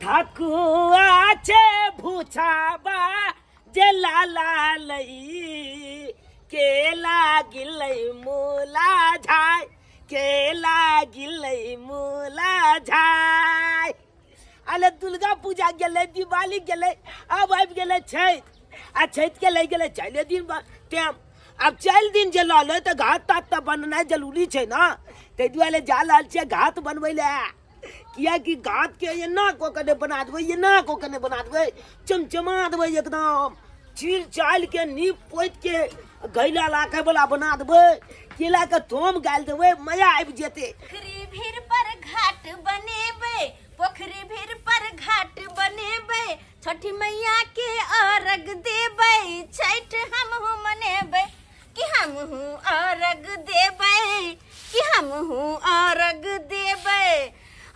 ठकुआ छै भूछाबा जे लाला लई के लागिलै मूला झाय के लागिलै मूला झाय। अरे दुर्गा पूजा गेलै, दिवाली गेलै, आब आबि गेलै छठि, आ छठि के लागि गेलै चारिए दिन टाइम। आब 4 दिन जे लऽ लै तऽ घात तात तऽ बननाइ जरूरी छै ने, ताहि दुआरे जा रहल छियै घात बनबै लए, किएकि घातके एना कऽ के नहि बना देबै, एना कऽ के नहि बना देबै, चमचमा देबै एकदम, चील चालि के नीप पोति के घैला राखैवला बना देबै, केलाके थोम गालि देबै, मजा आबि जेतै। पोखरि भीड़ पर घाट बनेबै, पोखरि भीड़ पर घाट बनेबै, छठी मैया के अर्घ देबै, छठि हमहूँ मनेबै, कि हमहूँ अर्घ देबै, कि हमहूँ अर्घ देबै।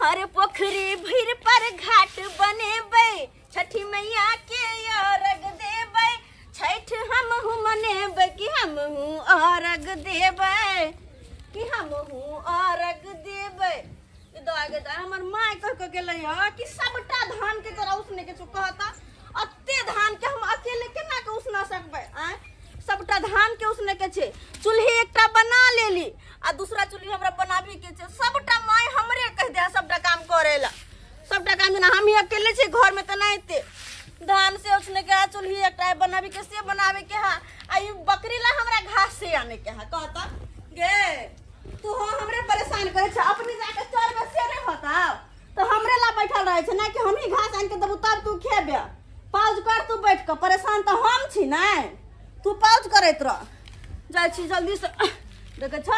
अरे पोखरि भीड़ पर घाट बनेबै, छठी मैया के अर्घ देबै, छठि हमहूँ मनेबै, कि हमहूँ अर्घ देबै, कि हमहूँ अर्घ देबै। ई दऽ गे दऽ, हमर माय कह के गेलै हँ कि सबटा धान के तोरा उसने के छौ, कहता अते धान के हम अकेले केना के उसना सकबै? आँय, सबटा धान के उसने के छै, चूल्ही एकटा बना लेली आ दूसरा चूल्ही हमरा बनाबी के छै। सबटा माय हमरे कह दे सबटा काम करे ला, सबटा काम जेना हम ही अकेले छी घर में, तऽ नहि एते धान से उसने के चूल्ही एकटा बनाबी के से बनाबे के हा, आ ई बकरी ला हमरा घास से आने के हा। कहता गे तू हो हमरे परेशान करे छ, अपने जाके चरबे से नहीं होता तो हमरे ला बैठल रहे छ ना कि हम ही घास आन के देबू तब तू खेबे। पाउज कर तू बैठ के, परेशान तो हम छी नहीं, तू पाउज करैत रह। जाइ छी जल्दी से, देखे छ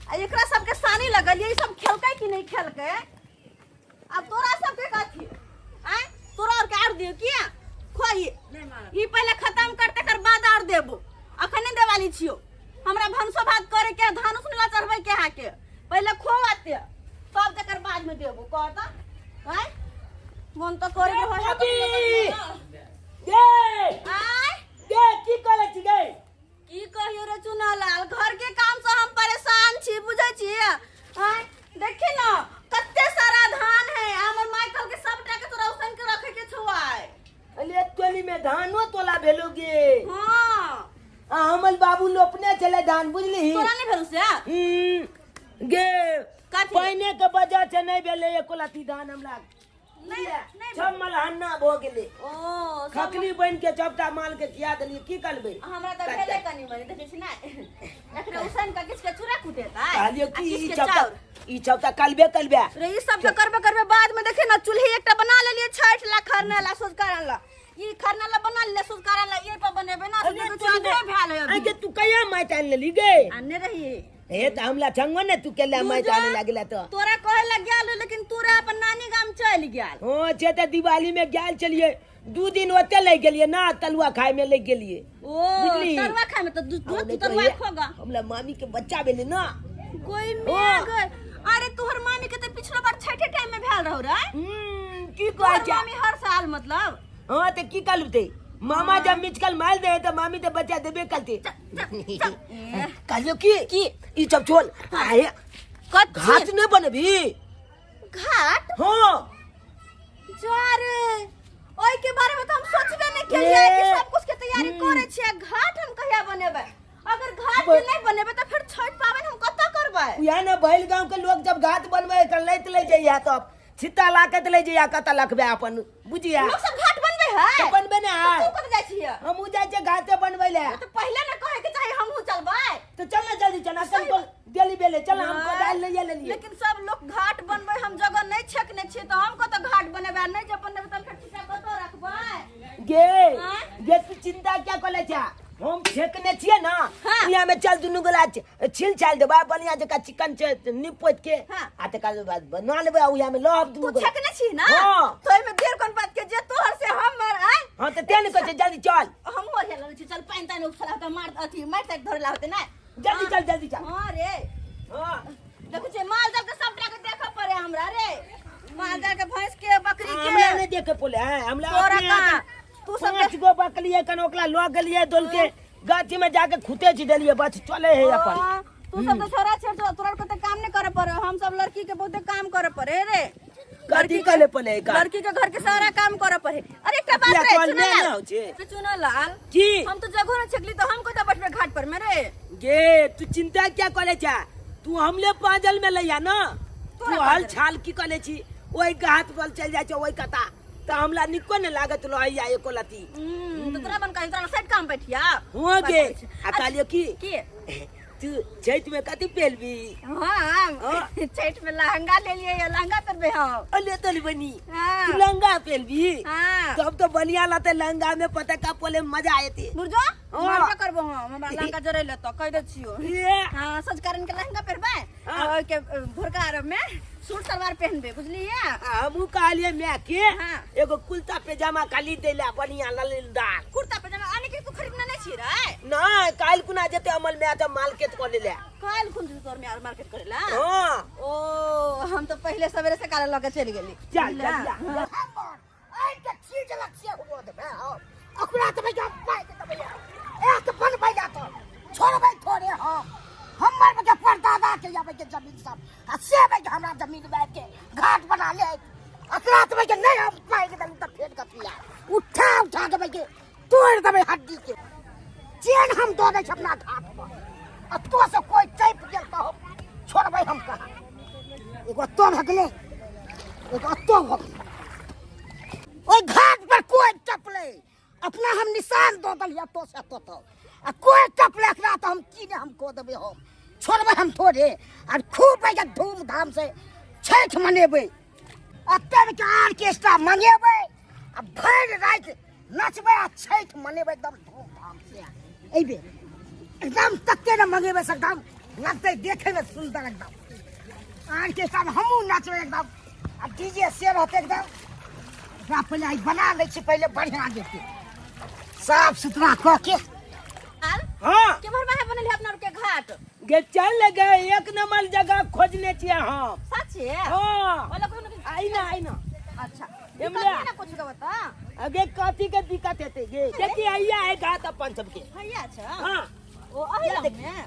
आ एकरा सबके सानी लगल, ई सब खेलकै कि नहीं खेलकै? अब तोरा सबके कथी आय, तोरा और के आर दियो किया खोई, ई पहले खत्म कर तकर बाद और देबो, अखन नहीं देवाली छियो। हमरा भनसो भात करे के, धान उसने ला चढ़बै के हा के पहले खोवाते तब तकर बाद में देबो। कहता आय मन तो करे के होय। भाभी! गे आय गे की करे छी गे? की कहियो रे चुनालाल, घर के काम से हम परेशान छी, बुझै छी? आय देखी न कते सारा धान है, हमर माय कहल के सबटा के तोरा उसन के रखे के छौ आय। अरे टोली में धानो तोला भेलो गे? हाँ। आ हमर बाबू लोपने छले धान, बुझली? तोरा नहीं भेल से? गे कथी? पाइने के वजह से नहीं भेले एको लत्ती धान हमरा। नहीं, नहीं। सब मलहन्ना भऽ गेलै। ओ, सब खकली बनि के सबटा माल के खिया देलियै, की करबै? हमरा तऽ भेलै कनी मनी, देखै छी ने एकरे उसन के किछ के चूड़ा कुटेतै कहलियै आ कि किछ ई के सबटा चाउर। ई सबटा कलबे कलबे रे ई सब तऽ करबे करबे, बाद में देखे ना चूल्ही एकटा बना लेलियै छठि ला, खरना ला, सोझका ला, ई खरना ला बना लेलियै, सोझका ला ये पर बनेबै ना। अरे देखै छी तोरी आधे भेल है अभी। आगे तू कहिया माटि आनि लेली गे? आनने रही। हे तऽ हमरा छंगो ने तू केला माटि आने लागला तऽ तोरा कहे लग गेल, लेकिन तोरा अपन नानी गाम चलि गेल। हाँ से तऽ दिवाली में गेल छलियै, 2 दिन ओते लागि गेलियै ना, तलुआ खाय में लागि गेलियै। ओ बुझली? तरुआ खाय में तऽ दू हम दू तरुआ खोगा। हमरा मामी के बच्चा भेलै ना। कोई में गए। अरे तोहर मामी के तऽ पिछलो बार छठे टाइम में भेल रहो रे। की तोहर कहै छै? मामी हर साल मतलब। हाँ तऽ की कहलू ते मामा जब मिचकल मार दे तऽ मामी तऽ बच्चा देबे करते। कहलियो की की? ई सब छोड़, आए कथी? घाट नहीं बनबी? घाट? हाँ। जा रे, ओई के बारे में तो हम सोचबे नहीं केलिए कि ए, सब कुछ के तैयारी करे छियै, घाट हम कहिया बनेबै? अगर घाट जे नहीं बनेबै तऽ फिर छठ पाबनि हम कतऽ करबै? उएह ने बैल गांव के लोग जब घाट बनबै तऽ लैत ले जइया, तब छित्ता लाके ले जइया, कतऽ लखबे अपन बुझिया। लोग सब घाट बनबै है? तऽ बनबे ने है। तू कतऽ जाइ छियै? हमहूँ जाइ छियै घाटे बनबै लए। तऽ पहिले ने कहै के चाही हमहूँ चलबै। तऽ चल ने जल्दी चल, अखन तो डेली बेले चल, हम कोदारि लैये लेलियै। लेकिन सब लोग घाट बनबै, हम जगह नहीं छेकने छियै तऽ हम कतऽ घाट बनेबै? आ नहि जे बनेबै तऽ हम फेर छिट्टा कतऽ रखबै? गे आँय? गे तू चिंता क्या करै छै, हम छेकने छियै ना। हाँ। इहाँ में चल दुनू गोला छिल छाल देबै बढ़िया जकाँ चिकन छै नीप पोति के। हाँ। आ तकर बाद बना लेबै आ उहाँ में लहब दुनू तू गोला। छेकने छी ना? हाँ। तो एहिमे देर कोन बात के, जे तोहर से हमर आय। हाँ तऽ तें ने कहै छै जल्दी चल। हमहूँ ओरिया लगै छी, चल पानि तानि उपछला होतै, मार अथी मारि तारि धरला होतै ना। जल्दी चल जल्दी चल। हाँ रे। हाँ। देखै छियै माल जाल के सबटा के देखऽ पड़े हमरा रे, माल जाल के, भैंस के, बकरी के। हमरा नहि देखे पड़े हैं, हमरा तोरा अपने का? यहाँ तू सब 5 गो बकरी है, कन ओकरा लऽ गेलियै दौड़ के गाछी में जाके खुते छी देलियै, बस चले है अपन। हाँ, तू सब तो छोरा छे, तो तोरा के तो काम नहीं करे पड़े, हम सब लड़की के बहुते काम करे पड़े रे। कथी कले पले का लड़की के घर के सारा काम करे पड़े। अरे एकटा बात पिया रे कल में चुनलाल। ना हो छे। तो चुनलाल की हम तो जगहो न छकली तो हम कोता बैठबे घाट पर में रे। गे तू चिंता क्या करे छा, तू हमले पाजल में लैया ना, तू तोरा हल पाजल। छाल की करे छी, ओहि घाट पर चल जाइ छौ ओहि कता, त हमरा निको ने लागत रहैया एको लती। तो तोरा बन कहीं तोरा साइड काम बैठिया हुआ गे। आ कहलियो की की तू चैत में कथी पहनबी? हाँ हाँ। चैत में लहंगा ले लिए, ये लहंगा पहनबे हम। अले तोली बनी हाँ। तू लहंगा पहनबी? हाँ। तब तो बढ़िया लाते लहंगा में पता का पोले मजा आयते। बुझो हाँ। मरबे करबो हम, हमरा लहंगा जरै ले तो कह दे छियो। ये हाँ सजकरण के लहंगा पहनबे हाँ। और के भोरका अरब में सूट सलवार पहनबे, बुझलिए? हमू कहलिए मैं के हाँ। एगो कुर्ता पैजामा खाली देला बढ़िया ललदार कुर्ता पैजामा आने के तू खरीदना नहीं छी रे? ना काल कुना जेते अमल में आता मार्केट कर लेले। काल कुन तोर में आर मार्केट करेला? हां। ओ हम तो पहले सवेरे से काल लगे चल गेली। चल, चल, चल। आई के चीज लक्ष्य हुआ दे बे अखरा त भैया पाई के त भैया एक बन भैया तो छोड़बै थोड़े हम हमर बके परदादा के याबे के जमीन सब आ से भैया हमरा जमीन बैठ के घाट बना ले अखरा त भैया नहीं हम पाई के त फेर कथिया उठा उठा के भैया तोड़ देबै हड्डी के चेन हम दऽ दै छी अपना घाट पर आ तो से कोई चैप गेल तऽ हम छोड़बै हम कहाँ। एगो तो भऽ गेलै एगो तो भऽ गेलै ओहि घाट पर कोई टपलै अपना हम निशान दऽ देलियै तो से तो तो आ कोई टपलै एकरा तऽ हम की नहि हम कऽ देबै, हम छोड़बै हम थोड़े। आर खूब भैया धूमधाम से छठि मनेबै, एतेक आर्केस्ट्रा मंगेबै आ भरि राति नचबै आ छठि मनेबै एकदम धूमधाम से। एहिबेर एकदम तते ने मंगेबै से एकदम लगतै देखैमे सुन्दर एकदम आर्केस्ट्रा मे हमहूँ नचबै एकदम आ डीजे से रहतै एकदम। एकरा पहिले आइ बना लै छी पहिले बढ़िआँ जेतै साफ सुथरा कऽ के। हाँ। केम्हर बाहर बनल है अपना के घाट? गे चल गए एक नंबर जगह खोजने छियै हम। सच्चे? हाँ। ओला कोनो के- आई ना, आई ना। अच्छा। एमला। दिक्कत ना कुछ के बता। अगे कथी के दिक्कत हेतै गे? देखी आइया है घाट अपन सबके। भैया अच्छा। हाँ। ओ अही या लग देख। में।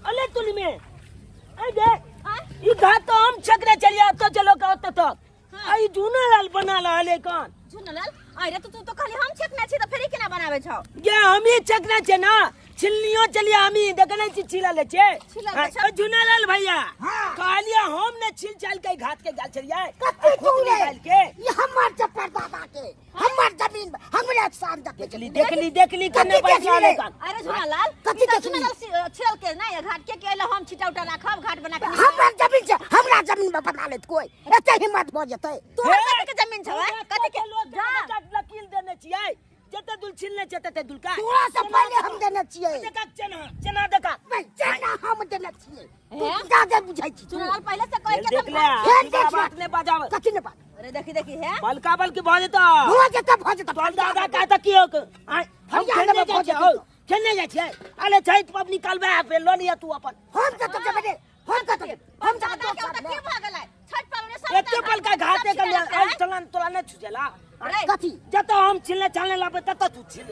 अले तुली में। आई गे। हाँ? ई घाट तो हम छकरे चलिया तो चलो का ओत तक। हाँ। आई जूना लाल बना रहले कौन? जूना लाल? अरे तो तू तो खाली हम छकना छी त फेरी केना बनाबै छौ? गे हम ही छकना छे ना, छिलनियो चलिया हम ही देखने छी छिला ले छे। छिला ले हाँ, छौ। ओ जूना लाल भैया, हाँ। कहलिया हम ने छिल चाल के घाट के गाल चलिया। कत्ते आ खुद तू रे? निकाल के। ई हमर चप्पर दादा के, हमर जमीन, हमरे शान देखै देखली, छली। देखली, देखली, कत्ते कने बैठ देखली रहले रे? कन। अरे झूना लाल, कत्ते ई तऽ देखली? झूना लाल छिलल के ना, ये घाट के के अइला हम छिटा उटा राखब, घाट बना के हमर जमीन छै, हमरा जमीन में बना लेत कोई, एते हिम्मत भऽ जेतै। तोहर कते के जमीन छौ, हमरा कते के? कते लोग जा। के लकीर देने छियै, जते दुल छिलने छै तते दुल का। तोरा से पहिले हम देने छियै। देखा चना, चना देखा। नहीं, चना हम देने छियै। तू हैं? ज्यादा बुझै छी तू। झूना लाल पहिले से कहि के देख हम ले, घाट- फेर सीधा देख ले। बात ने बजाव। कथी ने बात? अरे देखी, देखी, हैं? बलका बलकी भऽ जेतौ। भऽ जेतौ, भऽ जेतौ। तोहर दादा का तऽ की होक? आँय, हम फरिया खेलने देबै, जाइ भऽ छियै, जेतौ। हौ, खेलने जाइ छियै। अरे छठि पबनी निकालबै आ फेर लऽ लिअ तू अपन। हम कतऽ जेबै रे? हम कतऽ जेबै? हम दादा कतऽ के ओतऽ जेबै? की भऽ गेलै? छठि पाबनि सब एते तऽ बलका घाटे के सब लेल, छिलल आइ छै। चलन तोरा नहि छुझेला। अरे, कथी? जतऽ हम छिलने चालने लाबै ततऽ तू छिल।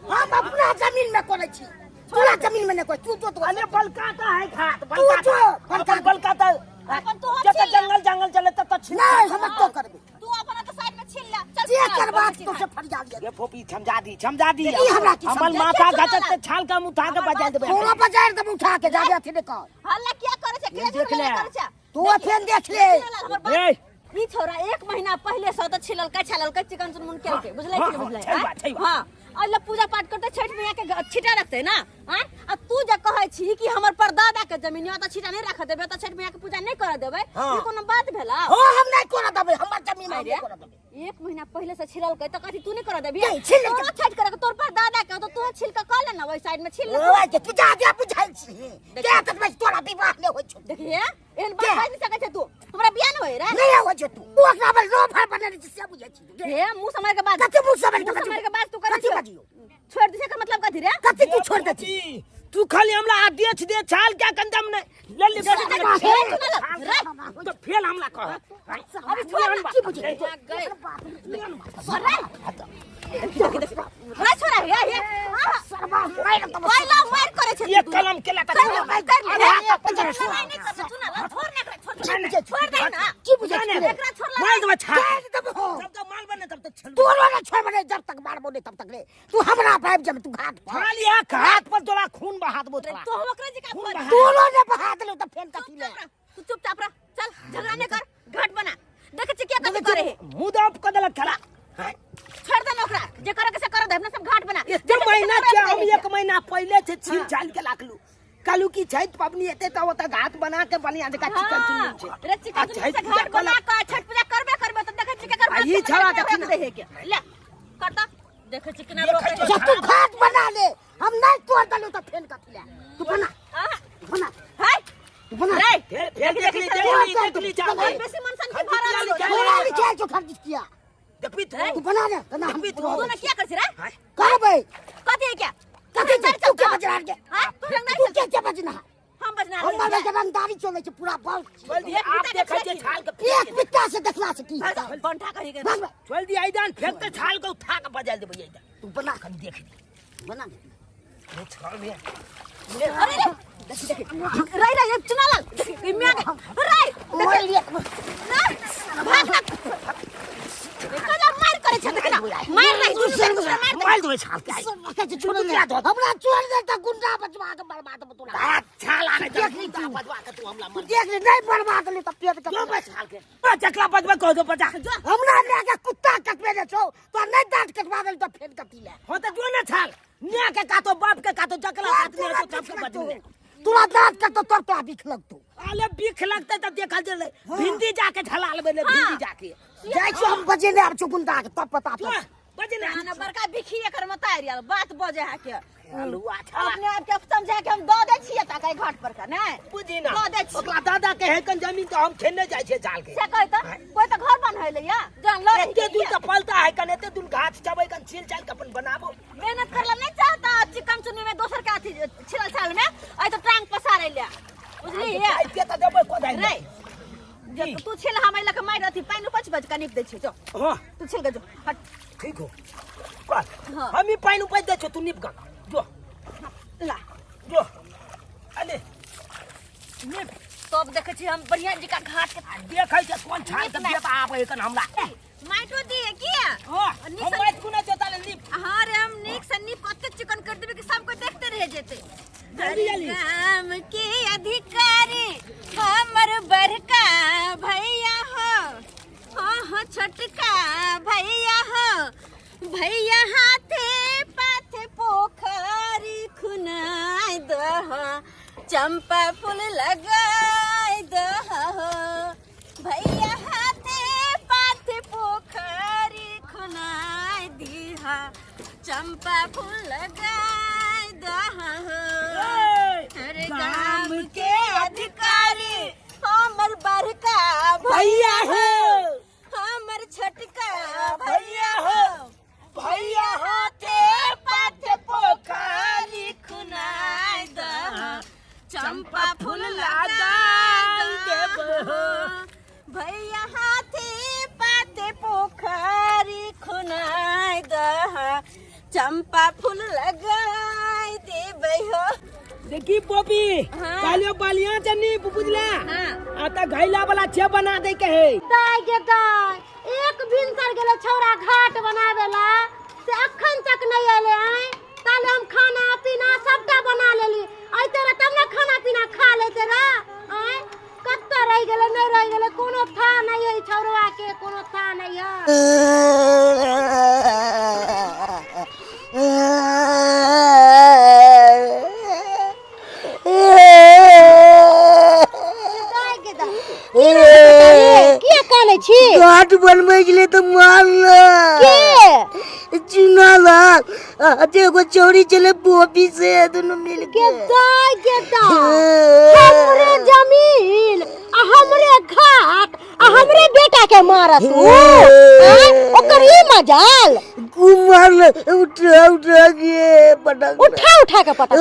हम अपना जमीन में करै छी, तोरा जमीन में नहि करै। तू जो तो अरे बलका तऽ है घाट, तू बलका जो, तऽ। बलका। अपन बलका तऽ, अपन तू हम जतऽ छिल ले। जंगल जंगल चले ततऽ छिल। नहीं, हम तो करबै। तू अपन ओतऽ साइड में छिल ले। चल, जे चल, करबाक चल, तो से चल। फरिया लिअ। ये फोपी समझा दी, समझा दी। ई हमरा की हमर समझा? माथा देखियौ घचक चुनाव। के छाल के हम उठा के हमर बजा देबै। तोरा बजार देब उठा के, जाबे अथी नहि कर। हल्ला किया करै छै? किया देख ले। झगड़ा करै छै? तू फेन देख ले। देखियौ लाल, हमर बात- ए। ई छोरा एक महीना पहिले से तऽ छिललकै छललकै चिकन चुनमुन केलकै, बुझलै हाँ, कि हाँ, बुझलै? छै बात, छै बात। हाँ, अइला पूजा पाठ करते छठि मैया के छिटा रखते ना, आँय? आ तू जे कहै छी कि हमर परदादा के जमीन यऽ, तऽ छिटा नहि राखऽ देबै, तऽ छठि मैया के पूजा नहि करऽ देबै, हाँ। ई कोनो बात भेला? हाँ, हम नहि करऽ देबै, हमर जमीन हम नहि करऽ देबै। एक महीना पहिले से छिललकै तऽ कथी तू नहि करऽ देबही? नहीं, छिललकै। तोरो छठि करे के तोर परदादा के, तऽ तू छिल के कऽ ले ना, ओहि साइड में छिल ले। ओए के तू जा जा बुझै छी। के तऽ भाई तोरा विवाह नहि होइ छौ। देखिए, एहन बात के? बाजि नहि सकै छै तू। हमरा बियाह नहि होय रे। नहि होइ छौ तू। तू ओकरा पर लोफर बनेने छी से बुझै छी। हे, मुँह सम्हारि के बाज। कथी मुँह सम्हारि के मुँह बाजू? सम्हारि के बाज तू करै कथी छौ? बाजियौ? छोड़ि दै छै के मतलब कथी रे? कथी तू छोड़ि दै छी? तू खाली हमरा आ देछ दे छाल क्या कंदम ने ले ले। छोड़ दे, फेल छोड़ दे, रे। तो फेल हमला कह। अभी छोड़ ना। की बुझै छी? गए। छोड़ रे। रे छोड़ा, हे, हे। हाँ। सरबा मारि देबौ। पहिला मारि करै छै ये तू। कलम केला त कर ले, कर ले। अरे हाथ अपन लड़ाई नहि कर, चुना, छोड़ ना एकरा, छोड़ की बुझै छी? छोड़ दे ना। की बुझै छी? एकरा छोड़ मार देबै। तोरो ने छोड़बे नहीं जब तक मारबो नहीं तब तक रे तू हमरा पर आबि जब तू घाट पर खाली एक हाथ पर तोरा खून बहा देबो तोरा तो हम ओकरे जका खून बहा तोरो ने बहा देलौ तऽ फेन कथी ले चुपचाप रह तू चुपचाप रह चल झगड़ा नहीं कर घाट बना देख छी क्या कथी करे है मुंह दब क देलक खेला छोड़ दे ना ओकरा जे करे के से कर दे अपना सब घाट बना एक महीना के हम एक महीना पहले से छील छाल के राखलू कहलू कि छठि पबनी एते तऽ ओतऽ घाट बना के बढ़िया जकाँ चिकन चुनमुन छै रे चिकन आ चुनमुन से छठि घाट पूजा बना कलक के छठ पूजा करबे करबे तऽ देखै छी केकर आ ई छौड़ा देखी ना। दे के ले करता देखै छी केना देखै रोकै छी। जब तू घाट बना ले हम नहीं तोड़ देलू तऽ फेन कथी ले तू बना आ बना हाय तू बना रे फेर फेर देख ली देख देख ली देख ली जा बहुत बेसी मन सन के भरा खर्च लागल। तोरा लिखायल छौ खर्च किया देखबी तू तू बना दे तना हम देखबी तू। तू ना क्या कर छी रे करबै कथी है क्या कथी छै तू के बजना के हां तू रंगदारी तू के के बजना हम बजना हमर के रंगदारी चलै छै पूरा बल चल दिए आप देखै छियै छाल के एक बित्ता से देखला से की हेतै? बंठा कही के भाग बे। चल दिए आइदान फेंक के छाल के उठा के बजाल देबै आइदान तू बना कनी देख ली बना दे ये छाल में अरे रे देखी देखी रे रे ये चुना लाल देखी म्या के रे मोर लिए ना भाग ना कला मार करे छै देखना मार नहीं दूसरे दूसरे मार मार देबै छाल के सब के छोड़ दे हमरा छोड़ दे त गुंडा बचवा के बर्बाद तोरा आ छाल आने देख ली देख तू। बजवा के तू हमला तू मर देख ले नहीं बर्बाद ले त पेट के जो बस छाल के आ चकला बजबै कह दो बजा हमरा ले के कुत्ता कटबे ने छौ तो नहीं दांत कटवा देल त फेन कथी ले हो त जो ना छाल न्या के कातो बाप के कातो चकला काटने तो तब के बजने तोरा दांत कटतो तब तोरा बिख लगतो अले बिख लगते त देखल जेले भिंडी जाके झला लेबै ने भिंडी जाके जाइ छी हम बजेने आब छौ गुंडा के तब पता जो चल बजने ना बड़का बिखी एकर मत आयल बात बजे है के हलुआ छाला अपने आप के समझा के हम दऽ दै छियै ताके घाट पर का नहीं बुझी ना दऽ दै छियै ओकरा दादा के है कन जमीन तो हम खेने जाइ छियै जाल के से कहि तऽ कोई तऽ घर बनैले या जान लड़े एते दूर तऽ पलता है कन एते दूर घास चबै कन छील चाल के अपन बनाबो मेहनत करला नहीं चाहता चिकन चुन्नी में दोसर के अथी छिलल छाल में आई तो टांग पसारे ले बुझली आइ के तऽ देबै कोदारि रे जे तू छिल हम लके मारि अथी पानि उपछ बच कनिक दै छियै जो हां तू छिल के जो हट ठीक हो कर हाँ। हम ही पानि उपज दै छियौ तू निप गन जो ला जो अले निप तब देखै छी हम बढ़िया जी का घाट के आ देखै छै कोन छाल के निप बेटा आबै कन हमरा माटो दिए किया हां नीक हम से- माटि कुना जोता ले निप हाँ रे हम नीक से नीप ओते चिकन कर देबे कि सब कोई देखते रह जेते जल्दी जल्दी। काम के अधिकारी हमर बड़का भैया हो हाँ हाँ छोटका भैया हो भैया हाथे पाथे पोखरी खुनाय दह चंपा फूल लगाय दह भैया हाथे पाथे पोखरी खुनाय दीहा चंपा फूल लगाय दह अरे गाम के अधिकारी हमर बड़का भैया हो हमर छोटका भैया हो भैया हाथे पाथे पोखरी खुनाय दह चंपा फूल लगाय देब भैया हाथे पाते पोखरी खुनाय दह चंपा फूल लगाय देबै हो देखी बोबी हाँ। कालियो बालिया चनी बुझला हाँ। आ त घैला वाला छे बना दे के है दाय गे दाय एक भिनसर गेलै छौड़ा घाट बनाबेला से अखन तक नहीं एले आय ताले हम खाना पीना सबटा बना लेली अइते रह तब ने खाना पीना खा लेते रह आय कत्ता रहि गेलै नहीं रहि गेलै कोनो था नहीं है छौड़वा के कोनो था नहीं है दाय गे दाय किया कानै छी घाट बनबै छलै तऽ मारलक के चुना लाल आ जे एगो चौरी छलै बोबी से दुनू मिल के के दाय के दाय हमरे जमीन आ हमरे घाट आ हमरे बेटा के मारत उ आँय? ओकर ई मजाल खूब मारलक उठा उठा के पटक उठा उठा के पटक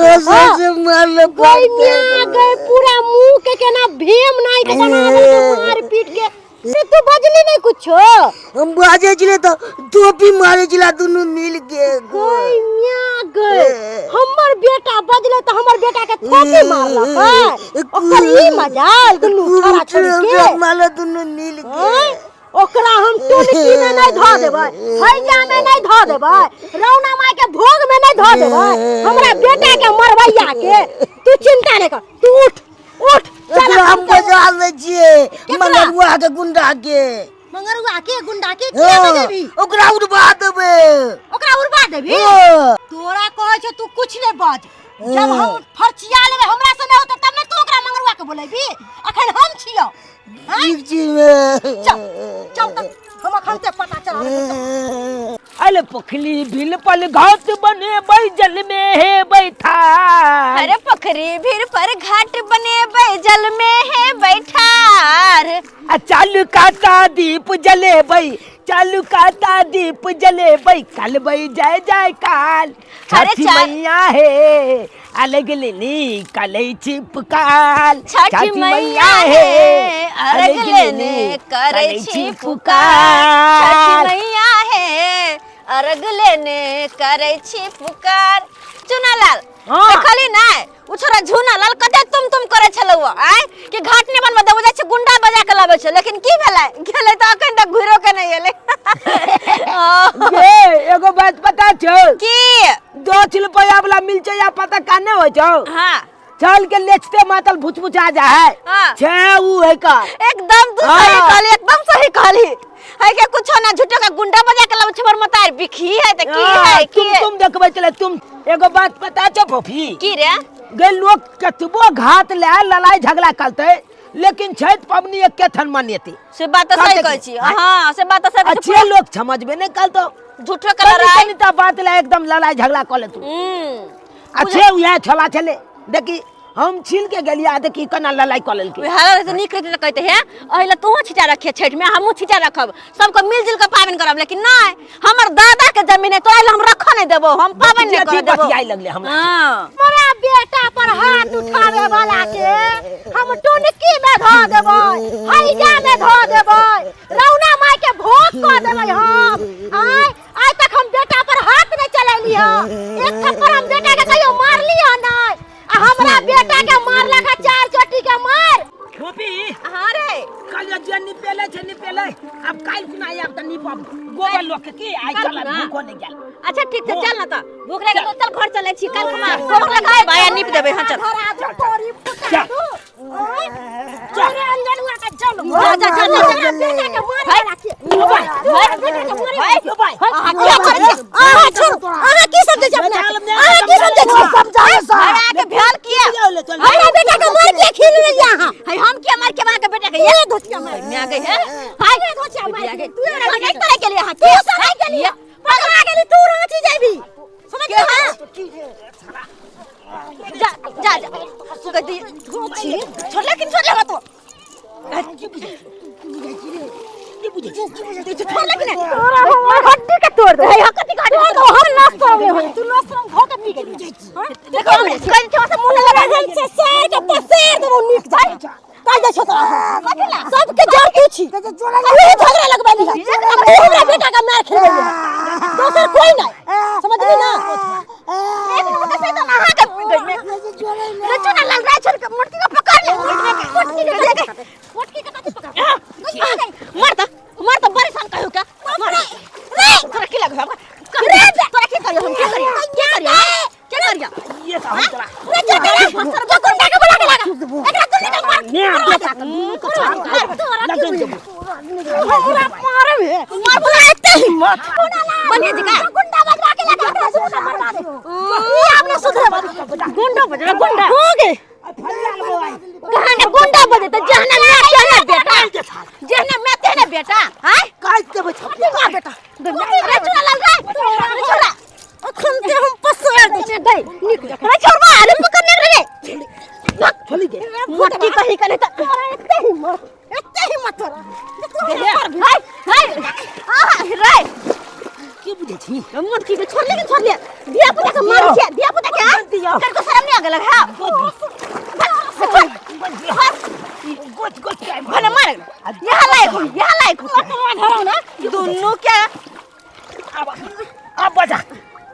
से मारलक गई मिया गई पूरा मुंह के केना भीम नाई के बना देलकै मार पीट के से तू बजली नहीं कुछो हम बाजे छलै तऽ टोपी मारे छलै दुनू मिल के गई मिया गई हमर बेटा बजले तऽ हमर बेटा के थोपी मारलक ओकर ई मजाल दुनू छोरा छोरी के मारल दुनू मिल के आँय? ओकरा हम टुनकी में नहीं धऽ देबै, हैजा में नहीं धऽ देबै, रौना माय के भोग में नहीं धऽ देबै। हमरा बेटा के मरबैया के तू चिंता नहीं कर, तू उठ उठ चल। ओकरा हम बजा लै छियै। केकरा? मंगरुआ के गुंडा के। मंगरुआ के गुंडा के किया बजेबी? ओकरा उड़बा देबै। ओकरा उड़बा देबी? हाँ। तोरा कहै छै तू कुछ नहीं बाज, जब हम फरचिया लेबै हमरा से नहीं होतै तब ने तू ओकरा मंगरुआ के बोलेबी। अखन हम छियौ। ठीक छी मे। चल चल त हम अखन ते पता चला देबै। अरे पोखली बिल पल घाट बने जल में है बैठा। अरे पोखरी भीड़ पर घाट बनेबै, जल में है बैठार। आ चालू काता दीप जलेबै, चालू काता दीप जलेबै, कलबै जय जय काल। अरे छठी मैया हे अलग लेनी कलै छिपकाल। छठी मैया हे अर्घ लेने करै छी पुकार। छठी मैया हे अर्घ लेने करै छी पुकार। चुनालाल। देखली नै उ छोरा झुनालाल कते तुम तुम करै छलौ आय कि घाट नै बनबऽ देबो, जाइ छै गुंडा बजा के लाबै छै, लेकिन की भेलै? गेलै तऽ अखन तक घुरो के नै एलै। गे एगो बात पता छौ? की? 10 रुपया वाला मिल छै या पता काने होइ छौ? हाँ। चल के लेचते मातल भुचभुचा जा है। हाँ। छे उ है का। एकदम तू सही कहली, एकदम सही कहली। है के कुछो ना, झूठो का गुंडा बजा के लाबै छै। हमर मतार बिखी है त की है की तुम है? तुम देखबै चले तुम। एगो बात पता छौ फोफी? की रे? गे लोग कतबो घात ले लड़ाई झगड़ा करते, लेकिन छठ पबनी एके थन मनेते। से बात तऽ सही कहते कहै की? छी। हाँ, से बात तऽ सही कहै छी। अच्छे लोग समझबे नहीं कल तो झूठो के कनी लड़ाई कनी ता बात ले एकदम लड़ाई झगड़ा कर ले तू। अच्छे उहे छोला छले, देखी हम छील के गेलिया, देखी केना लड़ाई कर लेलकै। वएह रहै तऽ नीक रहितै तऽ कहते हे एहि लए तोहूँ छिटा रखिए छठि में, हमहूँ छिटा रखब, सबके मिलजुल के पाबनि करब। लेकिन नहि, हमर दादा के जमीन है, तोरा लए हम रखऽ नहि देबो, हम पाबनि नहि करऽ देबो। बतियाइ लगले हमरा। हाँ। मोरा बेटा पर हाथ उठावे वाला के हम टुनकी में धऽ देबै, हैजा में धऽ देबै, रौना माय के भोग कऽ देबै हम। आय आइ तक हम बेटा पर हाथ नहीं चलेली ह, एक थप्पड़ हम बेटा के कहियो मारली ह नहीं, आ हमरा बेटा के मारलक ह चार चोटी के मार। फोफी। हाँ रे। कल जे निपेले छै निपेले, अब काल्हि कुना आयब तऽ निपब गोबर लोक के की आइ काल्हि चल कुना? भूखो नहि गेल। अच्छा ठीक छै, चल ना तऽ भूख लागि गेल, चल घर चलै छी, काल्हि खुमा गोबर लगाएब आ नीप देबै। हाँ चल। धरा दू तोरी फुटा चल। दू। आय, तोरे अंजनुआ के चल। जा, जा, जा, जा, जा। बेटा के मारे वाला के। तोरा बेटा के मारे वाला के। अहाँ की करै छी? अहाँ छोड़ू, अहाँ की समझै छी अपना के? अहाँ की समझै छी? समझावे सा। अरे के भेल किया? हमरा बेटा के मार के खिल लेलियै अहाँ। है हम किया मार के अहाँ के बेटा के? ये धोतिया मार। मैं गई है। हाय ये धोतिया मार के। तू हमरा नहीं करे के लिए हां। तू सराय गेली, पकड़ा गेली, तू रांची जाबी, समझ गई? जा जा जा, तू कह दी छी छोड़, लेकिन छोड़ ले तो छोड़, लेकिन तोरा हमर हड्डी के तोड़ दे। है कथि काट तोड़ दो, हम नस तोड़ले होई, तू नस तोड़ घो के पी गेली। देखो कल छो से मुंह लगा। लगा से सेर के पसेर देबो नीक जाय काल जाइ छौ तोरा सबके जड़ तू छी, उहे झगड़ा लगबैली है, तू हमरा बेटा के मार खेलबैली है, दोसर कोई नहीं, समझली ना? एक मिनट के सही तो अहाँ के रे चुना लाल राय छोड़ के मोटकी के पकड़ ले, मोटकी के दे। मोटकी के कथी पकड़? मर त मर त परेशान कहियो का मर रे, तोरा की लगो रे? तोरा की करियो हम? की करियो, की करियो, की करियो? ये तऽ हम तोरा रे जो रे फसर जो गुंडा के बुला के लगा एकरा दुन्नी के मार। ने बेटा के मुंह के छाप लगन देबो। हमरा मारबे? मार बोला एते हिम्मत बनिया जी का गुंडा बजवा के लगा, एकरा दुन्नी के मरवा दे। ई आपने सुधरे गुंडा बजरा गुंडा हो गए। कहाँ ने गुंडा बजे त जहना मैं तेहने बेटा, जहना मैं तेहने बेटा। हाय काटि देबै छपिया। का बेटा? रे चुना लाल रे, रे छोड़ा। अखन ते हम पसार दै छी गई नीक जकाँ। रे छोड़बा, अरे पकड़ने रे छोली गे। मोटकी कही कने त तोरा एते हिम्मत, एते हिम्मत तोरा जे तू हमरा मारबी? हाय हाय आहा रे। की बुझै छी? मोटकी के छोड़, लेकिन छोड़ ले धिया पुता के मार छिया धिया पुता के। दिया। तेरे को शर्म नहीं आ गेल है? गोच गोच के भले मार, यहाँ लायक हो, यहाँ लायक हो धरौ ना दुन्नू के। अब अब बजा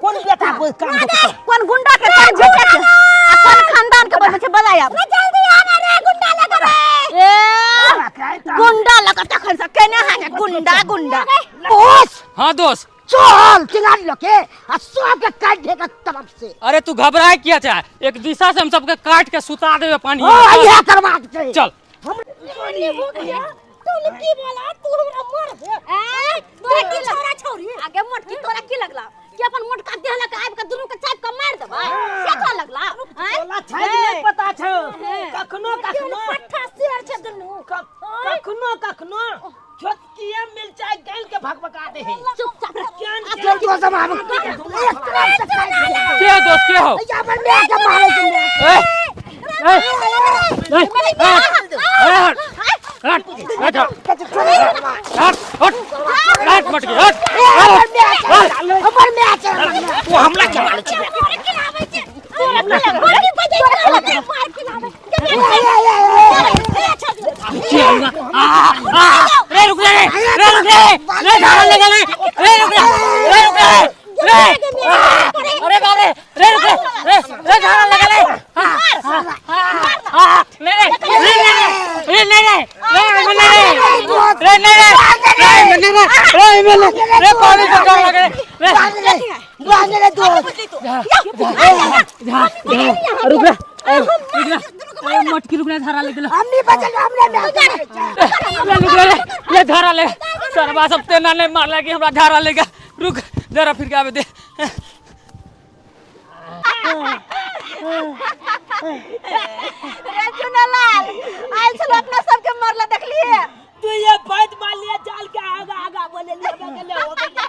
कोन बेटा कोई काम देतौ? कोन गुंडा के, कोन बेटा के आ कोन खानदान के बनबै छै बजाय? आब जल्दी आना रे, गुंडा लगा रे। ए गुंडा लगा तखन से केने हाके गुंडा गुंडा। दोस। हाँ दोस्त। चल चिल्ला लके आ सबके काट देगा तरफ से। अरे तू घबराए किया चाहे, एक दिशा से हम सबके काट के सुता देवे पानी। ओ इहे करबाक छै। चल। हम तू की बोला, तू हमरा मार दे। ए तोरा की छोरा छोरी आगे मोटकी, तोरा की लगला कि अपन मोटका देह लके आबि के दुनू के चाप के मार देबै, से तोरा लगला? आँय? तोला छै नहि पता छौ, कखनो कखनो पट्ठा शेर छै दुनू। कखनो कखनो छोटकिए मिरचाई गाल के भकभका दे है। चुपचाप रह। केहन चल दोस्त, हम आब एक तरफ से काट दे। के दोस्त के हो? या अपन माय के मारे के मारे। ए ए ए ए हट हट हट हट हट हट मटकी हट। हमर माय छै, हमर माय। तू हमला चला ले। तोरा खिलाबै छै, तोरा खिलाबै, गोटी बजै छै, मार खिलाबै। रे रुक रे, रे रुक रे, रे झाड़ा लगा ले, रे रुक रे, रे रुक रे, रे अरे बाप रे, रे रुक रे, रे रे झाड़ा लगा ले। ले रे रे रे रे रे रे रे रे रे रे रे रे रे रे पानी का झाड़ा लगा रे। बांध ले दोस्त। रुक रे रुक रे, मटकी रुक रे, झाड़ा लग गेलो। हमनी बचल, हमरे माय के मारे छै। ले रुक रे, ले झाड़ा ले, सरबा सब तेना नहीं मारला कि हमरा झाड़ा ले गया। रुक जरा, फिर के आवे दे। रे चुनालाल आयल छलो, अपना सबके मरला देखलिए। तू ये बात मान लिया, चाल के आगा आगा बोले लिया गेले हो गेले।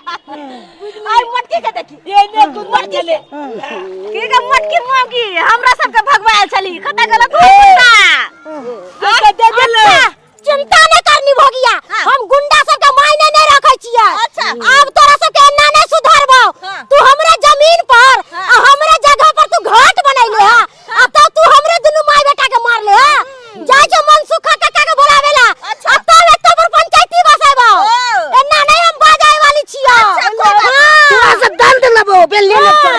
आई मोटकी के देखी। ये ने तू मर गेले की के मोटकी मौगी हमरा सबके भगवायल छली, कता गलत हो गुंडा के दे गेले। अच्छा, चिंता नहीं करनी भोगिया, हम गुंडा सबके मायने नहीं रखे छियै। अच्छा। आब तोरा सबके एना नहीं सुधरबो। हाँ। तू हमरे जमीन पर हाँ। आ हमरे जगह पर तू घाट बनैले हा, आ तब तू हमरे दुनू माय बेटा के मारले हा। जाय छौ मनसुखा काका के बोलावेला। अच्छा। आ तब एतऽ पर पंचायती बसेबो। ओ। एना नहीं हम बाजाय वाली छियै। अच्छा, कोई बात हाँ। तोरा से दंड लेबो बेल ले चल।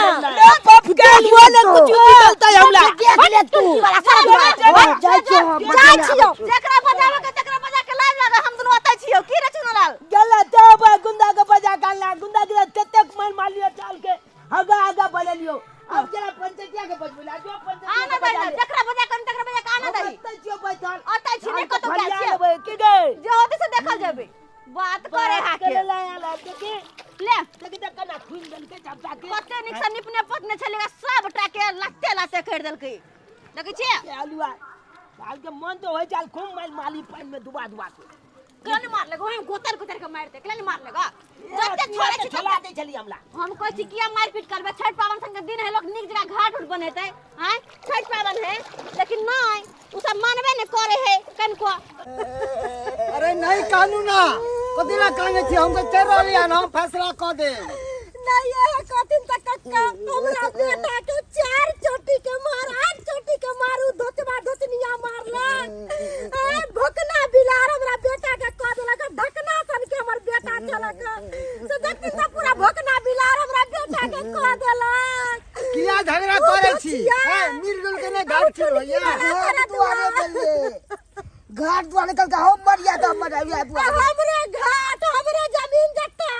पप के बोले कुछ निकलता है हमला। देख ले तू। वाला सारा दुआरे। हाँ, जाइ छियै हम। जाइ छियौ। जेकरा बजावे के तकरा बजा के लाइव लगा, हम दुनू ओतै छियौ। की रे चुनालाल? गेले तब गुंडा के बजा के अनला, गुंडा के ततेक मार मारलियो, चाल के आगा आगा बोले लियो। अब जरा पंचायतिया के बजबेला जो पंचायतिया आना के बजा दही, ले। जेकरा बजा के तकरा बजा के आना हम दही। ओतै छियौ बैठल। ओतै छी, नहि कतौ गेल फरिया छियौ। लेबै की गे? जे होतै से देखल जेबै। बात करे हाके। करे ला आला देखी। ले। देखी देख केना खुनि देलकै झपटा के। कते नीक से निपने पोतने छलै, सबटा के लाते लाते करि देलकै। देखै छियै? ए आलुआ साल के मन तो होइ चाल खूब माल माली पानि में डुबा डुबा के। केना नहि मारलक? ओहिमे गोतर गोतर के मारि दे, केना नहि मारलक? जते छोड़ै छी छोड़ा दै छली हमला। हम कहै छी किया मारपीट करबै? छठि पाबनि सन के दिन है, लोक नीक जगह घाट उट बनेतै। आँय, छठि पाबनि है, लेकिन नहि, ओ सब मानबे नहि करे है कनिको। अरे नहीं कानूना, कथी ला काने छी? हम तो चल रहली हन, हम फैसला कऽ देब। नहीं ये कथिन त कक्का, हमरा बेटा के 4 चोटी के मार, 8 चोटी के मारू, धोचबा धोचनिया मारलक। ए भोकना बिलार हमरा बेटा के कह देलक, ढकना सन के हमर बेटा चलक से देखती त पूरा भोकना बिलार हमरा बेटा के कह देलक। किया झगड़ा करे छी? ए मिलजुल के नहीं घाट छी होइया? घाट दुआरे गेलियै, घाट दुआरे कहलकै हम मरिया तऽ मरिया दुआरे। हमरे घाट हमरे जमीन जत्ता,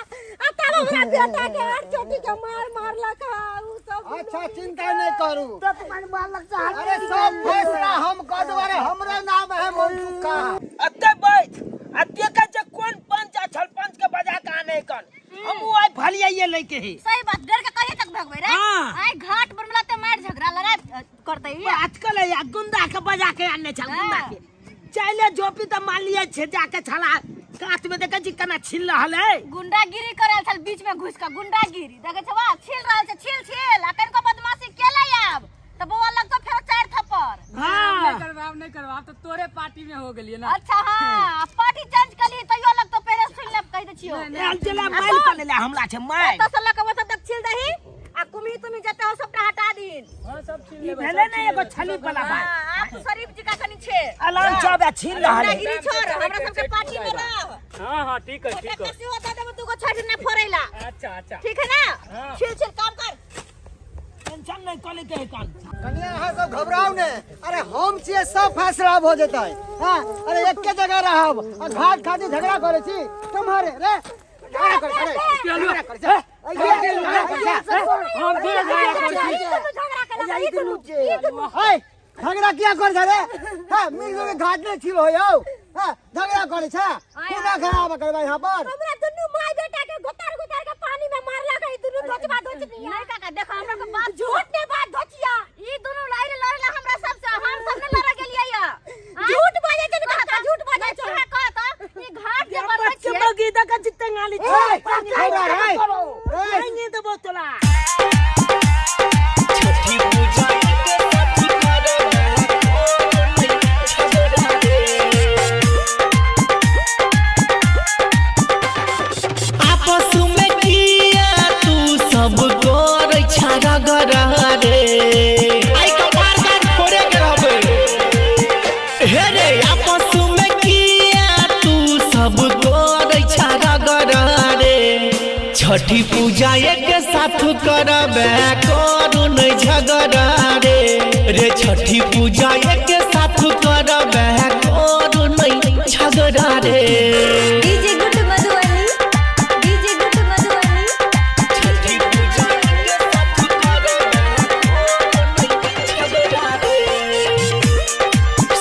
आ तब हमरा बेटा के 8 चोटी के मार मारलक हा उ सब। अच्छा चिंता नहीं करू। तो तुम्हारे मारलक से हाथ। अरे सब फैसला हम कऽ देब। अरे हमरे नाम है मनसुखा। अते बैठ आ देखै छै कोन पंच आ छल, पंच के बजा के आने कन हम उ आइ भलियाइए लैके है। सही बात, डर के कहिए तक भगबै रे? हाँ। आइ घाट बनला ते मार झगड़ा लड़ाई करतै। आजकल है गुंडा के बजा के आने छल, गुंडा के चले जोपी तऽ मान लिये छे जाके छला कात में देखै छी केना छिल रहल है। गुंडागिरी करल छल बीच में घुस के गुंडागिरी देखै छवा, छिल रहल छै, छिल छिल। आ कनिको बदमाशी केलै आब तऽ बौआ लगतो फेरो 4 थप्पड़। हाँ। नहीं करवाब, नहीं करवाब तो तोरे पार्टी में हो गेलिए ना। अच्छा हाँ, पार्टी चेंज कली तैयो लगतो पहिले सुन लेब, कहि दै छियौ। आयल चला माइल कऽ लेले हमला छै माइल। ओतऽ से लऽ कऽ ओतऽ तक छिल दही आ कुम्ही तुम्ही जते हो सबटा हटा दीन। हाँ सब छीन ई लेबै। भेलै ने एगो छली वाला बात। हाँ, आब तू शरीफ जी का कनी छे अलान चौबे छीन रहल है। गुंडागिरी छोड़, हमरा सबके पार्टी में रह। हाँ हाँ ठीक है, ठीक है। कसी होता देब तू को छठ न फोड़ैला। अच्छा अच्छा ठीक है ना? हाँ। छिल छिल काम कर। टेंशन नहीं कले के कान। कनिया अहाँ सब घबराउ ने, अरे हम छियै सब फैसला भऽ जेतै। हाँ, अरे एके जगह रहब आ घाट खातिर झगड़ा करै छी तुम्हारे रे, झगड़ा करै छी, झगड़ा करै छी, झगड़ा करै छी। हम थोड़े झगड़ा करै छी। है झगड़ा किया कर रे? हाँ, मिल के घाट नहीं छिलो यौ। हाँ, झगड़ा करे छे, पूरा खराब करबे यहाँ पर। हमरा दुनू माय बेटा के गोतार गोतार के पानी में मारला गई दुनू धोचबा धोचनी। नहीं काका देखो हमरा के बात झूठ ने बात धोचिया। ई दुनू लड़े लड़े हमरा सबसे, हम सब ने लड़े गेलियै या। झूठ बाजे छै काका, झूठ बाजे छै। कह कह त ई घाट जे बनबै छियै। बगी दका जिते गाली ए, छोड़ा रे। ए, नहीं देबो तोला। छठी पूजा के साथ करबे झगड़ा रे। आपस में किया तू सब करै छा रगड़ा रे। आई कपार काट फोड़े के रहबे हे रे। आपस में किया तू सब करै छा रगड़ा रे। छठी पूजा एक साथ करबे करू नहीं झगड़ा रे। रे छठी पूजा एक साथ करबे करू नहीं झगड़ा रे। DJ good Madhubani, DJ good Madhubani. छठी पूजा एक साथ करबे करू नहीं झगड़ा रे।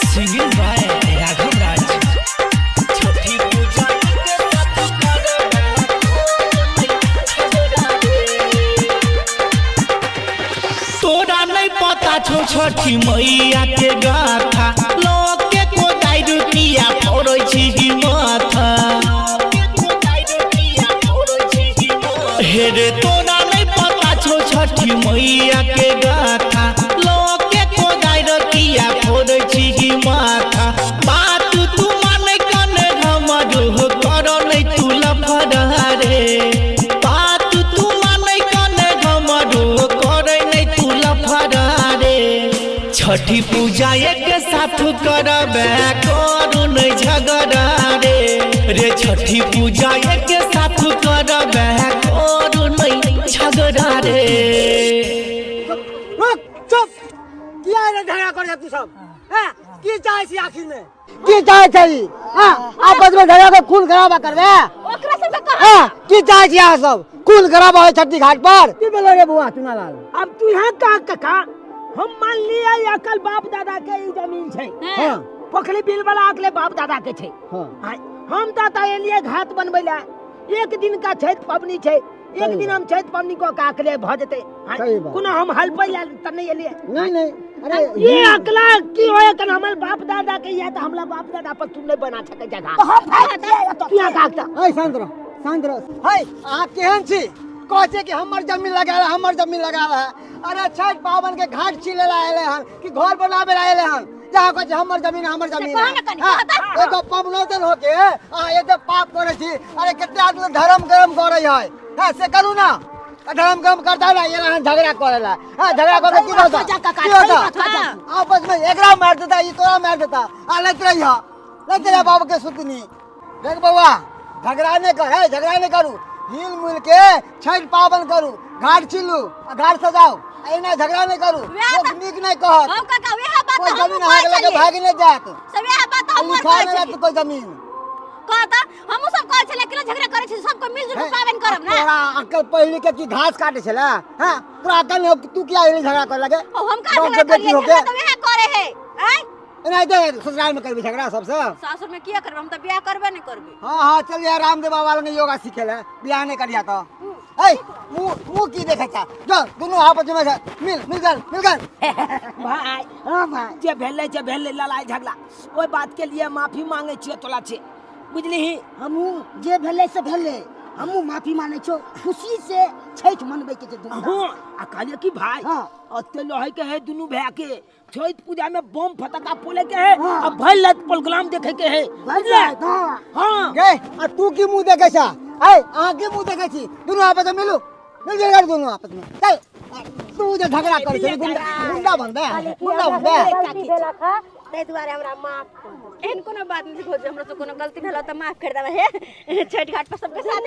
सिंगिंग बाय राघव राज। छठी पूजा एक साथ करबे करू नहीं झगड़ा रे। तोरा नहीं पता छौ छठी मैया के गाथा, लोग के कोदाइ रुपिया फोड़ै छी माथा। हे रे तोरा नहीं पता छौ छठी मैया के गाथा, लोग के कोदाइ रुपिया फोड़ै छी माथा। बात तू मानै कने हमर कर नहीं तू लफड़ा रे। बात तू मानै कने हमर करै नहीं तू लफड़ा रे। छठी पूजा एक साथ करबे करू नहीं झगड़ा रे। रे छठी पूजा एक साथ करबे करू नहीं झगड़ा रे। रुक, चुप। किया रे झगड़ा कर तू सब? हाँ, की चाहे छी आखिर में? की चाहे छी? हाँ, आपस में झगड़ा के खून खराबा करबे? ओकरा सब के कह। हाँ, की चाहे छी अहाँ सब? खून खराबा होय छठी घाट पर? की भेलै रे बौआ चुनालाल? अब तू यहाँ का काका, हम मान लिया ये अकल बाप दादा के ई जमीन छै। हाँ, पोखरी बिल वाला अकले बाप दादा के छै। हाँ, हम तो एलिए घाट बनबै ला, एक दिन का छठ पबनी छै, एक दिन हम छठ पबनी को काकले भ जेतै। सही बात। कोनो हम हलपै ला त नहीं एलिए। नहीं नहीं, अरे ये अकला की होय कन हमर बाप दादा के या त हमला बाप दादा पर तू नहीं बना सकै जगह। तो हम फाइट दिया तो तू यहाँ काकता। है शांत रह, शांत रह। है अहाँ केहन छी? कहै छै कि हमर जमीन लगाल है, हमर जमीन लगाल है। अरे छठ पावन के घाट छिले ला आएले हन कि घर बनावे ला आएले हन? जहाँ कहै छै हमर जमीन हमर जमीन कहो ना कनी, हाँ, कहो त। एगो पबनौतन होके अहाँ एते पाप करै छी। अरे कते आदमी धर्म कर्म करै है, हाँ से करू ना। धर्म कर्म करता ना, ये झगड़ा करेला। हाँ, झगड़ा करके की होता? की होता? आपस में एकरा मार देता, ई तोरा मार देता। आ लैत रही हा, लैत रही बाबू के सुतनी। देख बौआ, झगड़ा नहीं कर, है झगड़ा नहीं करू, हिल मिल के छठ पावन करू, घाट छिलू आ घाट सजाओ। एना झगड़ा नहीं करू, वएह लोक त- नीक नहीं कहत। हम काका वएह बात कोई त हमहूँ जमीन कहै अहाँके लऽ के छलियै। भागि नहीं जायत, से वएह बात त हमहूँ लिखा कहै नहीं छलियै। जायत कोई जमीन। कह त हमहूँ सब कहै छलियै कि झगड़ा करै छी, सबके मिलजुल के पाबनि करब ना। तोरा अकल पहिले के की घास काटे छला? हाँ, तोरा अकल नहीं, तू किया एहन झगड़ा करे लगे? ओ हम कहाँ बाप झगड़ा के बेटी करियै? होके। झगड़ा त वएह करे है। आँय? एनाहिते ससुराल में करबी झगड़ा सबसे? सासुर में किया करबै, हम त बियाह करबे नहि करबै। हाँ हाँ, चल यार रामदेव बाबा लग योगा सीखे ला, बियाह नहीं करिया तो। ए, मुंह मुंह की देखे छा? जो दोनों आपस में मिल मिल गल, मिल गल। भाई, हाँ भाई, जे भेलै जे भेलै लड़ाई झगड़ा ओहि बात के लिए माफी मांगे छियै तोला छे, बुझलिही? हमहूँ जे भेलै से भेलै, हमहूँ माफी मानै छौ, खुशी से छठि मनबै के छै धूमधाम। हाँ, आ कहलियै कि भाई, हाँ। ओते लहै के है दुनू भाय के, छठ पूजा में बम फटाका फोड़े के है, हाँ। आ भरि राति प्रोग्राम देखे के है, भरि बुझले? राति, हाँ। हाँ। गे, आ तू की मुंह देखे छा? ए, अहाँ की मुंह देखे छी? दुनू आपस में मिलू, मिल जुल कर दुनू आपस में। चल, तू जे झगड़ा करै छै, गुंडा गुंडा बनबे, गुंडा बनबे। गलती भेलक हँ, ताहि दुआरे हमरा माफ कर दे। एहन कोनो बात नहीं भौजी, हमरा से कोनो गलती भेल त माफ कर देबै। हे छठ घाट पर सबके साथ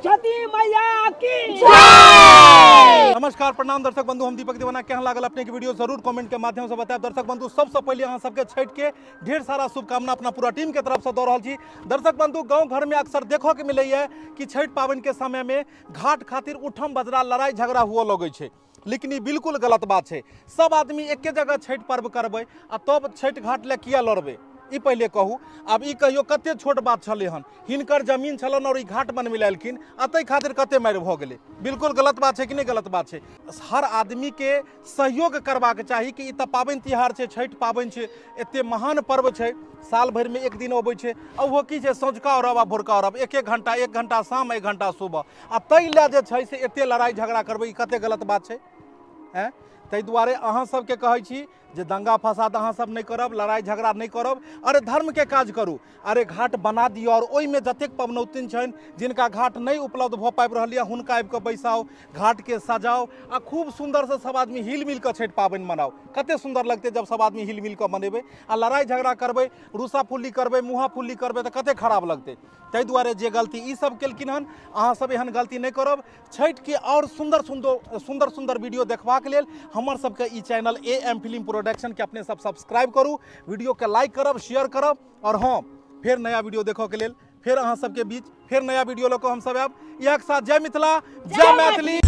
छठी मैया की जय। नमस्कार, प्रणाम दर्शक बंधु, हम दीपक दीवाना। केहन लागल अपने के वीडियो जरूर कमेंट के माध्यम से बताएब। दर्शक बंधु, सबसे पहले अहाँ सबके छठि के ढेर सारा शुभकामना अपना पूरा टीम के तरफ से दऽ रहल छी। दर्शक बंधु, गांव घर में अक्सर देखऽ के मिलैया कि छठि पाबनि के समय में घाट खातिर उठम बजरा लड़ाई झगड़ा हुअ लगै छै, लेकिन ई बिल्कुल गलत बात छै। सब आदमी एके जगह छठि पर्व करबै आ तब छठि घाट लए किया लड़बै, ई पहिले कहू। आब ई कहियो कते छोट बात छलै हन, हिनकर जमीन छलन और ई घाट बनबै लए एलखिन आ ताहि खातिर कते मारि भऽ गेलै। बिल्कुल गलत बात छै कि नहि? गलत बात छै। हर आदमीके सहयोग करबाक चाही कि ई तऽ पाबनि तिहार छै, छठि पाबनि छै, एते महान पर्व छै, साल भरिमे एक दिन अबै छै। आ ओहो की छै, सँझुका अरब आ भोरका अरब, एक एक घंटा, एक घंटा शाम, एक घंटा सुबह, आ ताहि लए जे छै से एते लड़ाइ झगड़ा करबै, ई कते गलत बात छै। आँय, ताहि दुआरे अहाँ सबके कहै छी जे दंगा फसाद अहाँ सब नहि करब, लड़ाइ झगड़ा नहि करब। अरे धर्मके काज करू, अरे घाट बना दियौ और ओहिमे जतेक पबनौतिन छनि जिनका घाट नहि उपलब्ध भऽ पाबि रहल यऽ हुनका आबि कऽ बैसाउ, घाटके सजाउ आ खूब सुन्दरसँ सब आदमी हिल मिल कऽ छठि पाबनि मनाउ। कते सुन्दर लगतै जब सब आदमी हिल मिल कऽ मनेबै। आ लड़ाइ झगड़ा करबै, रूसा फुल्ली करबै, मुँहा फुल्ली करबै तऽ कते खराब लगतै। ताहि दुआरे जे गलती ई सब केलखिन हन, अहाँ सब एहन गलती नहि करब। छठिके आओर सुन्दर सुन्दर सुन्दर सुन्दर वीडियो देखबाक लेल हमर सबके ई चैनल ए एम फिल्म प्रोडक्शनके अपने सब सब्सक्राइब करू, वीडियोके लाइक करब, शेयर करब। और हाँ, फेर नया वीडियो देखऽ के लेल फेर अहाँ सबके बीच फेर नया वीडियो लऽ कऽ हमसब आयब। इएह के साथ जय मिथिला, जय मैथिली।